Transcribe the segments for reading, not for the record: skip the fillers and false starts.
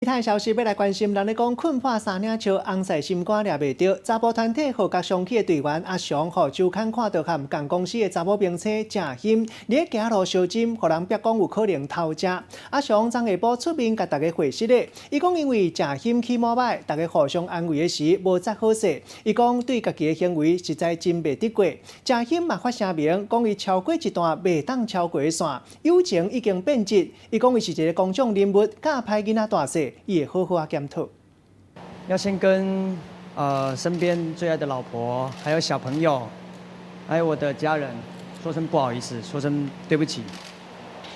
其他消息欲來關心，人咧講睏破三領笑，紅屎心肝掠袂著。查埔團體號角雙起的隊員阿翔，予周刊看著佮仝公司的查某明星鄭欣，佇咧行路相斟，予人煏講有可能偷食。阿翔昨下晡出面共大家回釋咧，伊講因為鄭欣起毛歹，大家互相安慰的時無紮好勢。伊講對家己的行為實在真袂得過。鄭欣嘛發聲明，講伊超過一段袂當超過的線，友情已經變質。伊講伊是一個公眾人物，教歹囡仔大細，伊會好好仔檢討。要先跟身邊最愛的老婆，還有小朋友，還有我的家人，說聲不好意思，說聲對不起。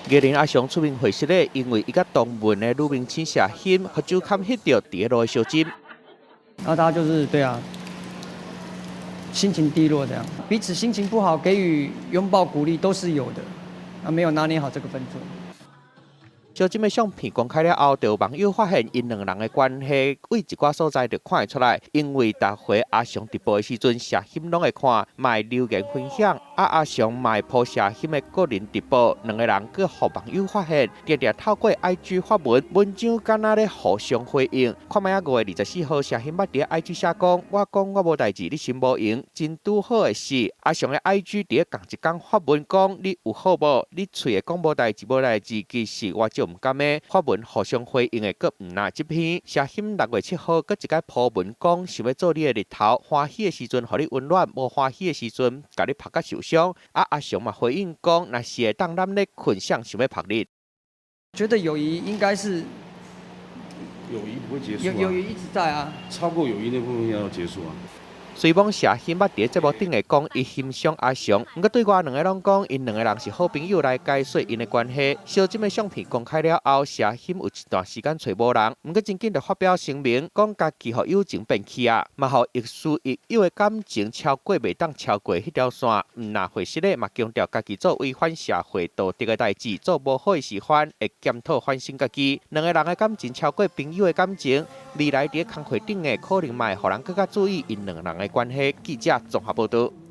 藝人阿翔出面回釋咧，因為伊佮同門的女明星謝欣，予周刊翕著佇咧路的相斟。然後大家就是對啊，心情低落這樣，彼此心情不好，給予擁抱鼓勵都是有的，啊，沒有拿捏好這個分寸。相斟的相片公開了後，就有網友發現𪜶兩人的關係，對一寡所在就看會出來。因為逐回阿翔直播的時陣，謝欣攏會看，嘛會留言分享。啊，阿翔嘛會 po 謝欣的個人直播，兩个人閣予網友發現，定定透過 IG 發文，文章敢若咧互相回應。看覓仔5月24號，謝欣捌佇 IG 寫講：我講我無代誌，你心無閒。真拄好的是，阿翔的 IG 佇咧仝一工發文講：你有好無？你喙會講無代誌無代誌，其實我就毋甘的。發文互相回應的，閣毋若這篇。謝欣6月7號閣一擺 po 文講，想欲做你的日頭，歡喜的時陣予你溫暖，無歡喜的時陣共你拍甲受傷。啊，阿翔嘛回應講，若是會當攬咧睏，誰想欲曝日。覺得友誼應該是友誼不會結束啊，友誼一直在啊，超過友誼那部分要結束啊。雖罔謝欣捌佇節目頂下講，伊欣賞阿翔，毋過對外兩个攏講，𪜶兩个人是好朋友來解說𪜶的關係。相斟的相片公開了後，謝欣有一段時間揣無人，毋過真緊就發表聲明，講家己予友情變去啊，嘛予亦師亦友的感情超過袂當超過彼條線。毋若回釋咧，嘛強調家己做違反社會道德的代誌，做無好的示範，會檢討反省家己。兩个人的感情超過朋友的感情，未來佇咧工課頂的可能嘛會予人閣較注意𪜶兩个人的關係。記者綜合報導。